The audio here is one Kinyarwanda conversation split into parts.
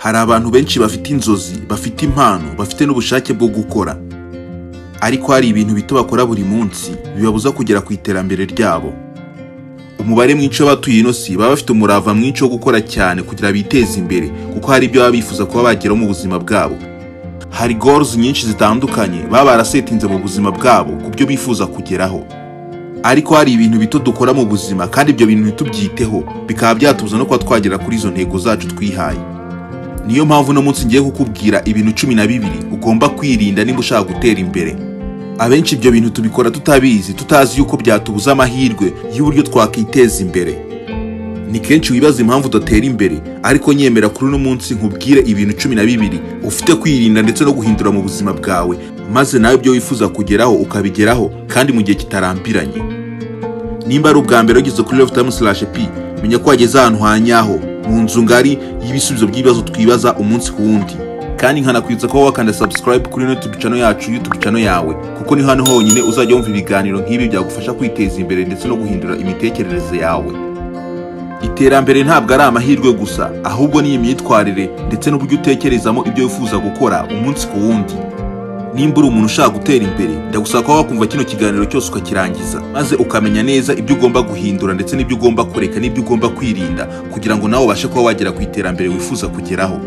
Hari abantu benshi bafite inzozi, bafite impano, bafite n'ubushake bwo gukora, ariko hari ibintu bito bakora buri munsi bibabuza kugera ku iterambere ryabo. Umubare mwinshi w'abatuye ino si baba bafite umurava mwinshi wo gukora cyane kugira biteze imbere, kuko hari ibyo baba bifuza kuba bageraho mu buzima bwabo. Hari goals nyinshi zitandukanye baba barasetinze mu buzima bwabo ku byo bifuza kugeraho, ariko hari ibintu bito dukora mu buzima kandi ibyo bintu ntitubyiteho, bikaba byatubuza no kuba twagera kuri izo ntego zacu twihaye. Niyo mpamvu uno munsi ngiye kukubwira ibintu 12 ugomba kwirinda niba ushaka gutera imbere. Abenshi ibyo bintu tubikora tutabizi, tutazi yuko byatubuza amahirwe y'uburyo twakiteza imbere. Ni kenshi wibaza impamvu udatera imbere, ariko nyemera kuri uno munsi nkubwire ibintu 12 ufite kwirinda ndetse no guhindura mu buzima bwawe, maze nawe ibyo wifuza kugeraho ukabigeraho kandi mu gihe kitarambiranye. Nimba ari ubwa mbere ugeze kuri LoveTime/P, menya ko wageze ahantu hanyaho, mu nzu ngari y'ibisubizo by'ibibazo twibaza umunsi ku wundi. Kandi nkanakwibutsa ko wakanda subscribe kuri YouTube channel yacu, YouTube channel yawe, kuko ni hano honyine uzajya wumva ibiganiro nk'ibi byagufasha kwiteza imbere ndetse no guhindura imitekerereze yawe. Iterambere ntabwo ari amahirwe gusa, ahubwo ni imyitwarire ndetse n'uburyo utekerezamo ibyo wifuza gukora umunsi ku wundi. Nimba uri umuntu ushaka gutera imbere, ndagusaba kuba wakumva kino kiganiro cyose ukakirangiza, maze ukamenya neza ibyo ugomba guhindura ndetse n'ibyo ugomba kureka n'ibyo ugomba kwirinda kugira ngo nawe ubashe kuba wagera ku iterambere wifuza kugeraho.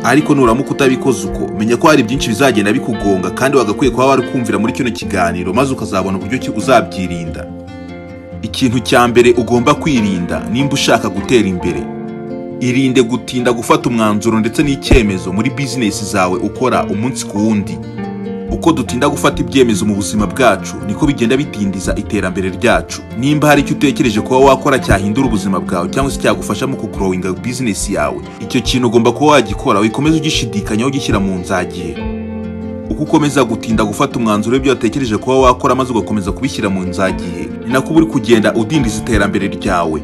Ariko nuramuka utabikoze uko, menya ko hari byinshi bizagenda bikugonga kandi wagakwiye kuba wari kumvira muri kino kiganiro, maze ukazabona uburyo ki uzabyirinda. Ikintu cya mbere ugomba kwirinda nimba ushaka gutera imbere, irinde gutinda gufata umwanzuro ndetse n'icyemezo muri bizinesi zawe ukora umunsi ku wundi. Uko dutinda gufata ibyemezo mu buzima bwacu niko bigenda bitindiza iterambere ryacu. Nimba hari icyo utekereje kuba wakora cyahindura ubuzima bwawe cyangwa se cyagufasha mu kugrowinga business yawe, icyo kintu ugomba kuba wagikora, wikomeza ugishidikanyaho ugishyira mu nzagihe. Uko ukomeza gutinda gufata umwanzuro w'ibyo watekereje kuba wakora maze ugakomeza kubishyira mu nzagihe, ni nako uba uri kugenda udindiza iterambere ryawe.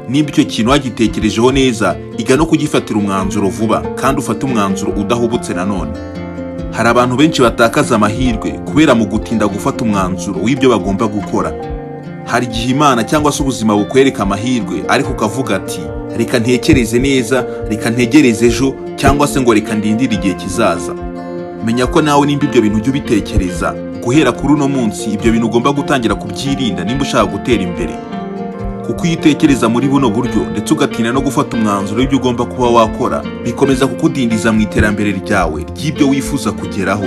Nimba icyo kintu wagitekerejeho neza, iga no kugifatira umwanzuro vuba kandi ufate umwanzuro udahubutse nanone. Hari abantu benshi batakaza amahirwe kubera mu gutinda gufata umwanzuro w'ibyo bagomba gukora. Hari igihe Imana cyangwa se ubuzima bukwereka amahirwe, ariko ukavuga ati reka ntekereze neza, reka ntegereze ejo, cyangwa se ngo reka ndindire igihe kizaza. Menya ko nawe nimba ibyo bintu ujya ubitekereza, guhera kuri uno munsi ibyo bintu ugomba gutangira kubyirinda nimba ushaka gutera imbere. Kuko iyo utekereza muri buno buryo ndetse ugatinda no gufata umwanzuro w'ibyo ugomba kuba wakora, bikomeza kukudindiza mu iterambere ryawe ry'ibyo wifuza kugeraho.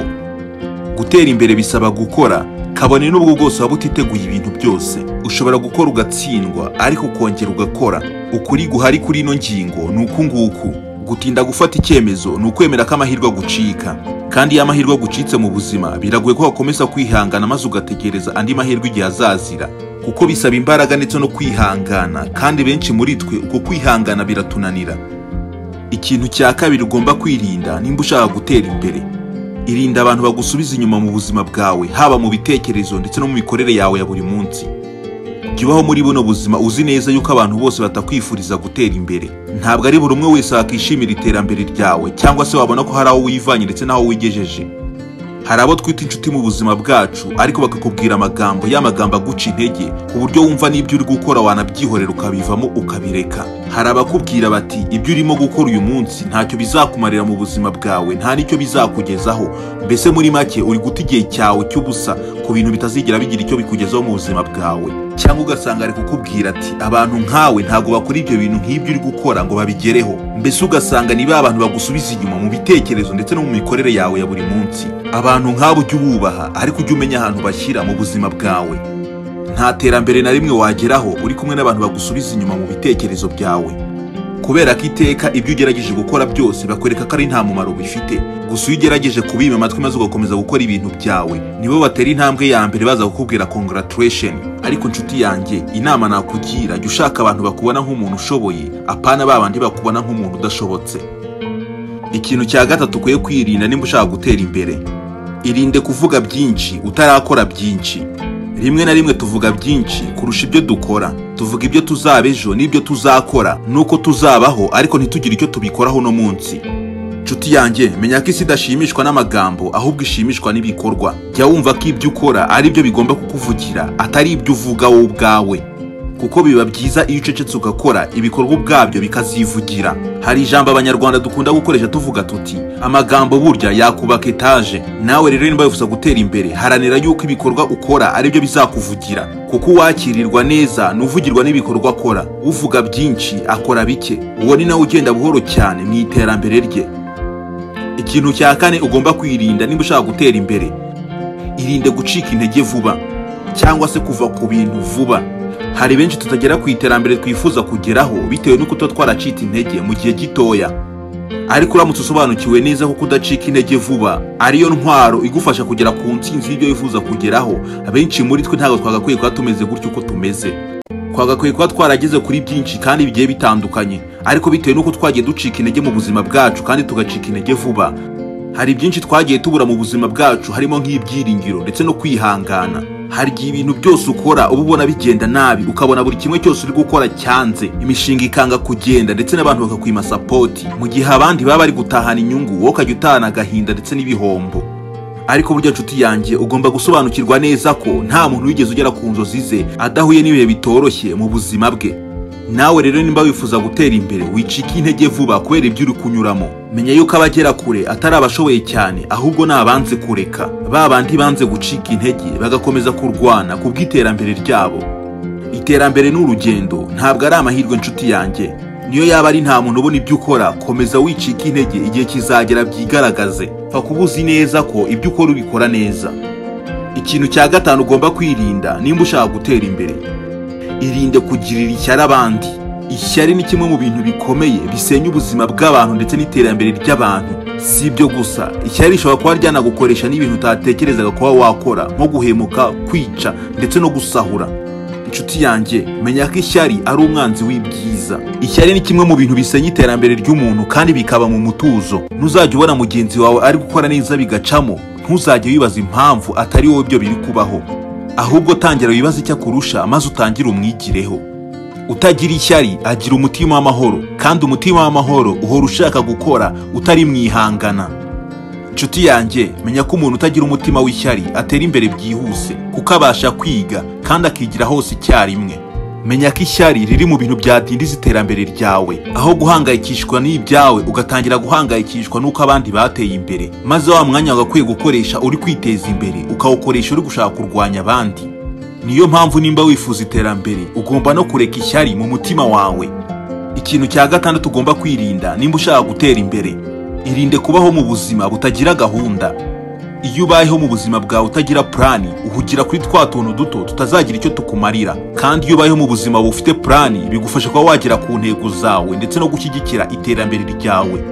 Gutera imbere bisaba gukora, kabone n'ubwo bwose waba utiteguye ibintu byose. Ushobora gukora ugatsindwa, ariko ukongera ugakora. Ukuri guhari kuri ino ngingo ni uku nguku: gutinda gufata icyemezo ni ukwemera ko amahirwe agucika, kandi iyo amahirwe agucitse mu buzima biragoye ko wakomeza kwihangana maze ugategereza andi mahirwe igihe azazira, kuko bisaba imbaraga ndetse no kwihangana, kandi benshi muri twe uko kwihangana biratunanira. Ikintu cya kabiri ugomba kwirinda nimba ushaka gutera imbere, irinda abantu bagusubiza inyuma mu buzima bwawe, haba mu bitekerezo ndetse no mu mikorere yawe ya buri munsi. Jya ubaho muri buno buzima uzi neza yuko abantu bose batakwifuriza gutera imbere. Ntabwo ari buri umwe wese wakishimira iterambere ryawe, cyangwa se wabona ko hari aho wivanye ndetse n'aho wigejeje. Hari abo twita inshuti mu buzima bwacu, ariko bakakubwira amagambo y'amagambo aguca intege, ku buryo wumva n'ibyo uri gukora wanabyihorera ukabivamo ukabireka. Hari abakubwira bati ibyo urimo gukora uyu munsi ntacyo bizakumarira mu buzima bwawe, nta n'icyo bizakugezaho. Mbese muri make uri guta igihe cyawe cy'ubusa ku bintu bitazigera bigira icyo bikugezaho mu buzima bwawe. Cyangwa ugasanga ari kukubwira ati abantu nkawe ntabwo bakora ibyo bintu nk'ibyo uri gukora ngo babigereho. Mbese ugasanga ni ba bantu bagusubiza inyuma mu bitekerezo ndetse no mu mikorere yawe ya buri munsi. Abantu nk'abo ujye ububaha, ariko ujye umenya ahantu bashyira mu buzima bwawe. Nta terambere na rimwe wageraho uri kumwe n'abantu bagusubiza inyuma mu bitekerezo byawe, kubera ko iteka ibyo ugerageje gukora byose bakwereka ko ari nta mumaro bifite. Gusa iyo ugerageje kubima amatwi maze ugakomeza gukora ibintu byawe, nibo batera intambwe ya mbere baza kukubwira congratulation. Ariko nshuti yanjye, inama nakugira, jya ushaka abantu bakubona nk'umuntu ushoboye, apana ba bandi bakubona nk'umuntu udashobotse. Ikintu cya gatatu ukwiye kwirinda nimba ushaka gutera imbere, irinde kuvuga byinshi utarakora byinshi. Rimwe na rimwe tuvuga byinshi kurusha ibyo dukora. Tuvuga ibyo tuzaba ejo n'ibyo tuzakora nuko tuzabaho, ariko ntitugire icyo tubikoraho uno munsi. Nshuti yanjye, menya ko isi idashimishwa n'amagambo, ahubwo ishimishwa n'ibikorwa. Jya wumva ko ibyo ukora ari byo bigomba kukuvugira, atari ibyo uvuga wowe ubwawe. Kuko biba byiza iyo ucecetse ugakora, ibikorwa ubwabyo bikazivugira. Hari ijambo Abanyarwanda dukunda gukoresha tuvuga tuti: "Amagambo burya yakubaka etaje." Nawe rero niba wifuza gutera imbere, haranira yuko ibikorwa ukora aribyo bizakuvugira, kuko uwakirirwa neza n'uvugirwa n'ibikorwa akora. Uvuga byinshi akora bike, uwo ni nawe ugenda buhoro cyane mu iterambere rye. Ikintu cya kane ugomba kwirinda niba ushaka gutera imbere: irinde gucika intege vuba cyangwa se kuva ku bintu vuba. Hari benshi tutagera ku iterambere twifuza kugeraho bitewe n'uko tuba twaracitse intege mu gihe gitoya. Ariko uramutse usobanukiwe neza ko kudacika intege vuba ariyo ntwaro igufasha kugera ku ntsinzi y'ibyo wifuza kugeraho, abenshi muri twe ntabwo twagakwiye kuba tumeze gutyo uko tumeze. Twagakwiye kuba twarageze kuri byinshi kandi bigiye bitandukanye, ariko bitewe n'uko twagiye ducika intege mu buzima bwacu kandi tugacika intege vuba, hari byinshi twagiye tubura mu buzima bwacu, harimo nk'ibyiringiro ndetse no kwihangana. Hari igihe ibintu byose ukora uba ubona bigenda nabi, ukabona buri kimwe cyose uri gukora cyanze, imishinga ikanga kugenda ndetse n'abantu bakakwima support, mu gihe abandi baba bari gutahana inyungu, wowe ukajya utahana agahinda ndetse n'ibihombo. Ariko burya nshuti yanjye, ugomba gusobanukirwa neza ko nta muntu wigeze ugera ku nzozi ze adahuye n'ibihe bitoroshye mu buzima bwe. Nawe rero nimba wifuza gutera imbere, wicika intege vuba kubera ibyo uri kunyuramo. Menya yuko abagera kure atari abashoboye cyane, ahubwo ni abanze kureka, ba bandi banze gucika intege bagakomeza kurwana ku bw'iterambere ryabo. Iterambere ni urugendo, ntabwo ari amahirwe nshuti yanjye. Niyo yaba ari nta muntu ubona ibyo ukora, komeza wicika intege, igihe kizagera byigaragaze. Pfa kuba uzi neza ko ibyo ukora ubikora neza. Ikintu cya gatanu ugomba kwirinda nimba ushaka gutera imbere: irinde kugirira ishyari abandi. Ishyari ni kimwe mu bintu bikomeye bisenya ubuzima bw'abantu ndetse n'iterambere ry'abantu. Si ibyo gusa, ishyari rishobora kuba ryanagukoresha n'ibintu utatekerezaga kuba wakora, nko guhemuka, kwica ndetse no gusahura. Inshuti yanjye, menya ko ishyari ari umwanzi w'ibyiza. Ishyari ni kimwe mu bintu bisenya iterambere ry'umuntu kandi bikaba mu mutuzo. Ntuzajya ubona mugenzi wawe ari gukora neza bigacamo, ntuzajye wibaza impamvu atari wowe ibyo biri kubaho. Ahubwo tangira wibaze icyo akurusha, maze utangire umwigireho. Utagira ishyari agira umutima w'amahoro, kandi umutima w'amahoro uhora ushaka gukora utari mwihangana. Inshuti yanjye, menya ko umuntu utagira umutima w'ishyari atera imbere byihuse, kuko abasha kwiga kandi akigira hose icyarimwe. Menya ko ishyari riri mu bintu byadindiza iterambere ryawe, aho guhangayikishwa n'ibyawe ugatangira guhangayikishwa n'uko abandi bateye imbere, maze wa mwanya wagakwiye gukoresha uri kwiteza imbere ukawukoresha uri gushaka kurwanya abandi. Niyo mpamvu nimba wifuza iterambere, ugomba no kureka ishyari mu mutima wawe. Ikintu cya gatandatu ugomba kwirinda nimba ushaka gutera imbere: irinde kubaho mu buzima butagira gahunda. Iyo ubayeho mu buzima bwawe utagira plan, uhugira kuri twa tuntu duto tutazagira icyo tukumarira. Kandi iyo ubayeho mu buzima bufite plan, bigufasha kuba wagera ku ntego zawe ndetse no gushyigikira iterambere ryawe.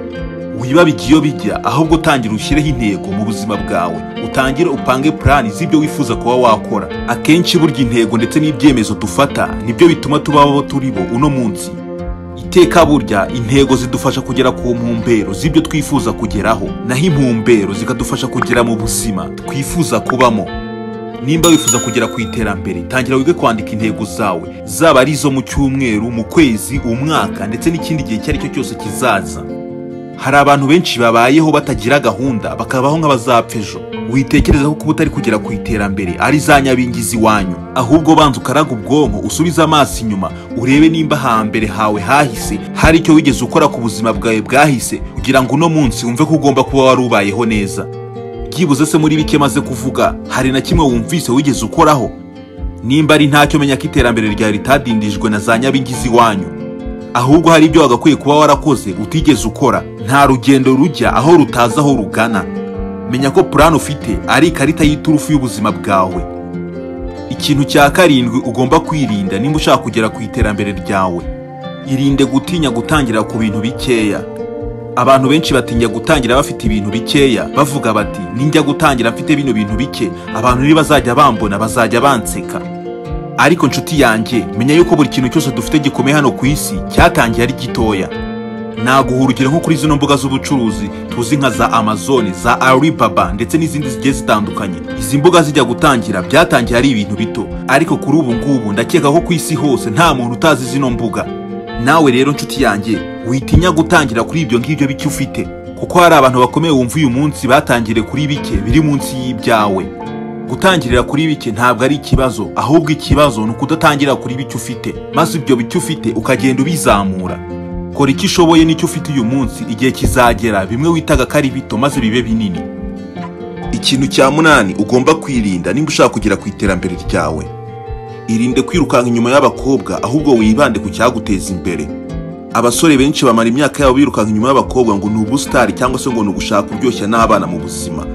Wiba bijya iyo bijya, ahubwo utangira ushyireho intego mu buzima bwawe, utangire upange plan z'ibyo wifuza kuba wakora. Akenshi burya intego ndetse n'ibyemezo dufata nibyo bituma tubaho abo turi bo uno munsi. Iteka burya intego zidufasha kugera ku ntumbero z'ibyo twifuza kugeraho, naho intumbero zikadufasha kugera mu buzima twifuza kubamo. Nimba wifuza kugera ku iterambere, tangira wige kwandika intego zawe, zaba ari izo mu cyumweru, mu kwezi, umwaka ndetse n'ikindi gihe icyo ari cyo cyose kizaza. Hari abantu benshi babayeho batagira gahunda, bakabaho nk'abazapfa ejo. Witekereza ko kuba utari kugera ku iterambere ari za nyabingizi iwanyu, ahubwo banza ukaraga ubwonko, usubize amaso inyuma, urebe nimba hambere hawe hahise hari icyo wigeze ukora ku buzima bwawe bwahise kugira ngo uno munsi wumve ko ugomba kuba wari ubayeho neza. Byibuze se muri bike maze kuvuga, hari na kimwe wumvise wigeze ukoraho? Nimba ari ntacyo, menya ko iterambere ryawe ritadindijwe na za nyabingizi iwanyu, ahubwo hari ibyo wagakwiye kuba warakoze utigeze ukora. Nta rugendo rujya aho rutazi aho rugana. Menya ko plan ufite ari ikarita y'iturufu y'ubuzima bwawe. Ikintu cya karindwi ugomba kwirinda nimba ushaka kugera ku iterambere ryawe: irinde gutinya gutangira ku bintu bikeya. Abantu benshi batinya gutangira bafite ibintu bikeya, bavuga bati: "Ninjya gutangira mfite bino bintu bike, abantu ntibazajya bambona, bazajya banseka." Ariko nshuti yanjye, menya yuko buri kintu cyose dufite gikomeye hano ku isi cyatangiye ari gitoya. Naguha urugero nko kuri zino mbuga z'ubucuruzi tuzi nka za Amazon, za Alibaba ndetse n'izindi zigiye zitandukanye. Izi mbuga zijya gutangira byatangiye ari ibintu bito, ariko kuri ubu ngubu ndakeka ko ku isi hose nta muntu utazi zino mbuga. Nawe rero nshuti yanjye, witinya gutangira kuri ibyo ngibyo bike ufite, kuko hari abantu bakomeye wumva uyu munsi batangiriye kuri bike biri munsi y'ibyawe. Gutangirira kuri bike ntabwo ari ikibazo, ahubwo ikibazo ni ukudatangira kuri bike ufite, maze ibyo bike ufite ukagenda ubizamura. Kora icyo ushoboye n'icyo ufite uyu munsi, igihe kizagera bimwe witaga ko ari bito maze bibe binini. Ikintu cya munani ugomba kwirinda nimba ushaka kugera ku iterambere ryawe, irinde kwirukanka inyuma y'abakobwa, ahubwo wibande ku cyaguteza imbere. Abasore benshi bamara imyaka yabo birukanka inyuma y'abakobwa ngo ni ubusitari cyangwa se ngo ni ugushaka kuryoshya n'abana mu buzima.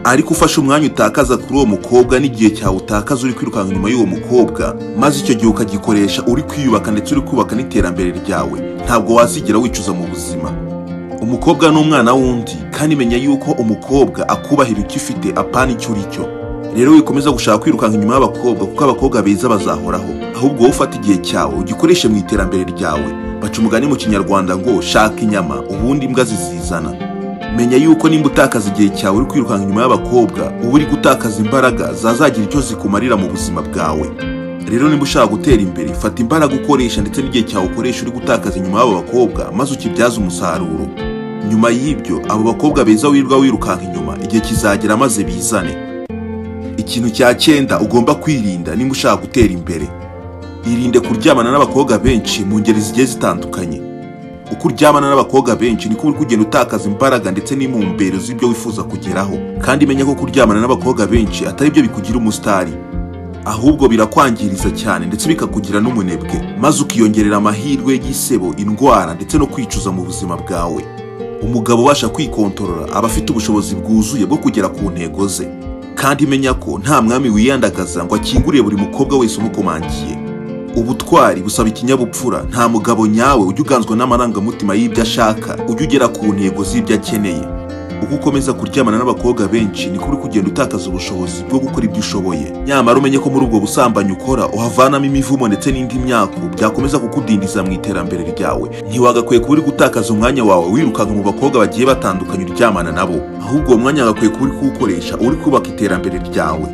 Ariko ufashe umwanya utakaza kuri uwo mukobwa n'igihe cyawe utakaza uri kwirukanka inyuma y'uwo mukobwa, maze icyo gihe ukagikoresha uri kwiyubaka ndetse uri kubaka n'iterambere ryawe, ntabwo wazigera wicuza mu buzima. Umukobwa ni umwana w'undi, kandi menya yuko umukobwa akubahira icyo ufite apana icyo uri cyo. Rero wikomeza gushaka kwirukanka inyuma y'abakobwa, kuko abakobwa beza bazahoraho. Ahubwo wowe ufata igihe cyawe ugikoreshe mu iterambere ryawe. Baca umugani mu Kinyarwanda ngo shaka inyama ubundi imbwa zizizana. Menya yuko nimba utakaza igihe cyawe uri kwirukanka inyuma y'abakobwa, uba uri gutakaza imbaraga zazagira icyo zikumarira mu buzima bwawe. Rero nimba ushaka gutera imbere, fata imbaraga ukoresha ndetse n'igihe cyawe ukoresha uri gutakaza inyuma y'abo bakobwa, maze ukibyaze umusaruro. Nyuma y'ibyo, abo bakobwa beza wirirwa wirukanka inyuma, igihe kizagera maze bizane. Ikintu cya cyenda ugomba kwirinda nimba ushaka gutera imbere, irinde kuryamana n'abakobwa benshi mu ngeri zigiye zitandukanye. Uko uryamana n'abakobwa benshi niko uri kugenda utakaza imbaraga ndetse n'intumbero z'ibyo wifuza kugeraho. Kandi menya ko kuryamana n'abakobwa benshi atari byo bikugira umusitari, ahubwo birakwangiriza cyane ndetse bikakugira n'umunebwe, maze ukiyongerera amahirwe y'igisebo, indwara ndetse no kwicuza mu buzima bwawe. Umugabo ubasha kwikontorora aba afite ubushobozi bwuzuye bwo kugera ku ntego ze. Kandi menya ko nta mwami wiyandagaza ngo akingurire buri mukobwa wese umukomangiye. Ubutwari busaba ikinyabupfura. Nta mugabo nyawe ujya uganzwa n'amarangamutima y'ibyo ashaka, ujya ugera ku ntego z'ibyo akeneye. Uko ukomeza kuryamana n'abakobwa benshi niko uri kugenda utakaza ubushobozi bwo gukora ibyo ushoboye. Nyamara umenye ko muri ubwo busambanyi ukora uhavanamo imivumo ndetse n'indi myako byakomeza kukudindiza mu iterambere ryawe. Ntiwagakwiye kuba uri gutakaza umwanya wawe wirukanka mu bakobwa bagiye batandukanye uryamana nabo, ahubwo uwo mwanya wagakwiye kuba uri kuwukoresha uri kubaka iterambere ryawe.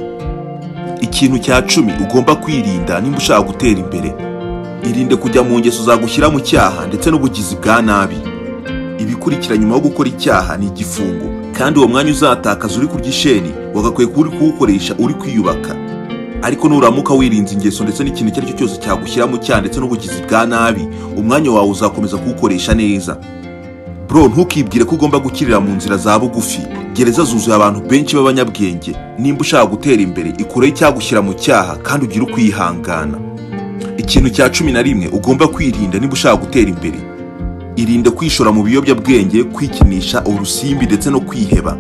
Ikintu cya 10 ugomba kwirinda nimba ushaka gutera imbere, irinde kujya mu ngeso zagushyira mu cyaha ndetse n'ubugizi bwa nabi. Ibikurikira nyuma yo gukora icyaha ni igifungo, kandi uwo mwanya uzatakaza uri kurya isheni wagakwiye kuba uri kuwukoresha uri kwiyubaka. Ariko nuramuka wirinze ingeso ndetse n'ikintu icyo ari cyo cyose cyagushyira mu cyaha ndetse n'ubugizi bwa nabi, umwanya wawe uzakomeza kuwukoresha neza. Bro, ntukibwire ko ugomba gukirira mu nzira za bugufi. Gereza zuzuye abantu benshi b'abanyabwenge. Nimba ushaka gutera imbere, ikure icyagushyira mu cyaha kandi ugire ukwihangana. Ikintu cya 11 ugomba kwirinda nimba ushaka gutera imbere, irinde kwishora mu biyobyabwenge, kwikinisha, urusimbi ndetse no kwiheba.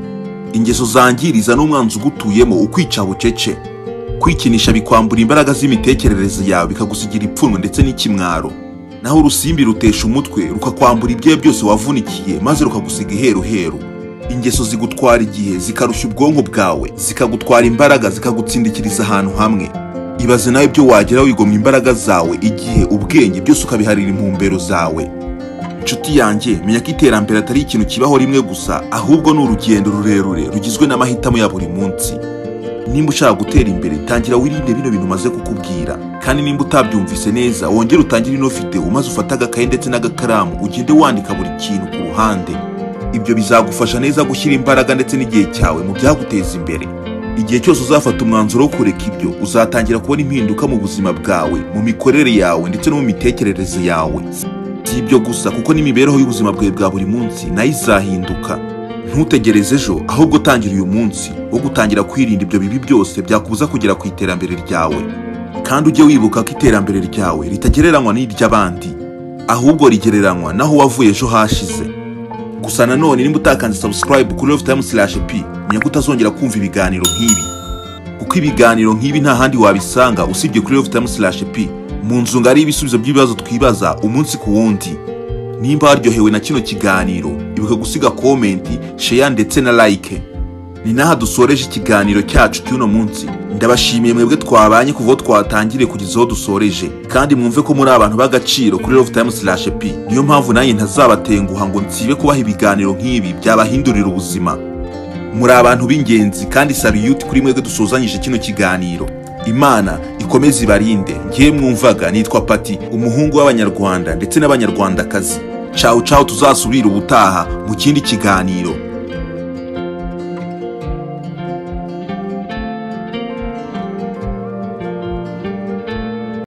Ingeso zangiriza n'umwanzi ugutuyemo ukwica bucece. Kwikinisha bikwambura imbaraga z'imitekerereze yawe, bikagusigira ipfunwe ndetse n'ikimwaro. Naho urusimbi rutesha umutwe, rukakwambura ibyawe byose wavunikiye, maze rukagusiga iheruheru. Ingeso zigutwara igihe, zikarushya ubwonko bwawe, zikagutwara imbaraga, zikagutsindikiriza ahantu hamwe. Ibaze nawe ibyo wagera wigomwa imbaraga zawe, igihe, ubwenge, byose ukabiharira intumbero zawe. Inshuti yanjye, menya ko iterambere atari ikintu kibaho rimwe gusa, ahubwo ni urugendo rurerure rugizwe n'amahitamo ya buri munsi. Nimba ushaka gutera imbere, tangira wirinde bino bintu maze kukubwira. Kandi nimba utabyumvise neza, wongere utangire ino video, maze ufate agakaye ndetse n'agakaramu, ugende wandika buri kintu ku ruhande. Ibyo bizagufasha neza gushyira imbaraga ndetse n'igihe cyawe mu byaguteza imbere. Igihe cyose uzafata umwanzuro wo kureka ibyo, uzatangira kubona impinduka mu buzima bwawe, mu mikorere yawe ndetse no mu mitekerereze yawe. Si ibyo gusa, kuko n'imibereho y'ubuzima bwawe bwa buri munsi nayo izahinduka. Ntutegereze ejo, ahubwo tangira uyu munsi wo gutangira kwirinda ibyo bibi byose byakubuza kugera ku iterambere ryawe. Kandi ujye wibuka ko iterambere ryawe ritagereranywa n'iry'abandi, ahubwo rigereranywa naho wavuye ejo hashize. Gusa nanone nimba utakanze subscribe kuri Love Time /P, menya ko utazongera kumva ibiganiro nk'ibi, kuko ibiganiro nk'ibi nta handi wabisanga usibye kuri Love Time /P, mu nzu ngari y'ibisubizo by'ibibazo twibaza umunsi ku wundi. Nimba waryohewe na kino kiganiro, ibuka gusiga comment, share ndetse na like. Ni naha dusoreje ikiganiro cyacu cy'uno munsi. Ndabashimiye mwebwe twabanye kuva twatangiriye kugeza aho dusoreje, kandi mwumve ko muri abantu b'agaciro kuri Love Time /P. Niyo mpamvu nanjye ntazabatenguha ngo nsibe kubaha ibiganiro nk'ibi byabahindurira ubuzima. Muri abantu b'ingenzi, kandi salute kuri mwebwe dusozanyije kino kiganiro. Imana ikomeze ibarinde. Ngiye mwumvaga nitwa Pati, umuhungu w'Abanyarwanda ndetse n'Abanyarwandakazi. Ciao ciao, tuzasubira ubutaha mu kindi kiganiro.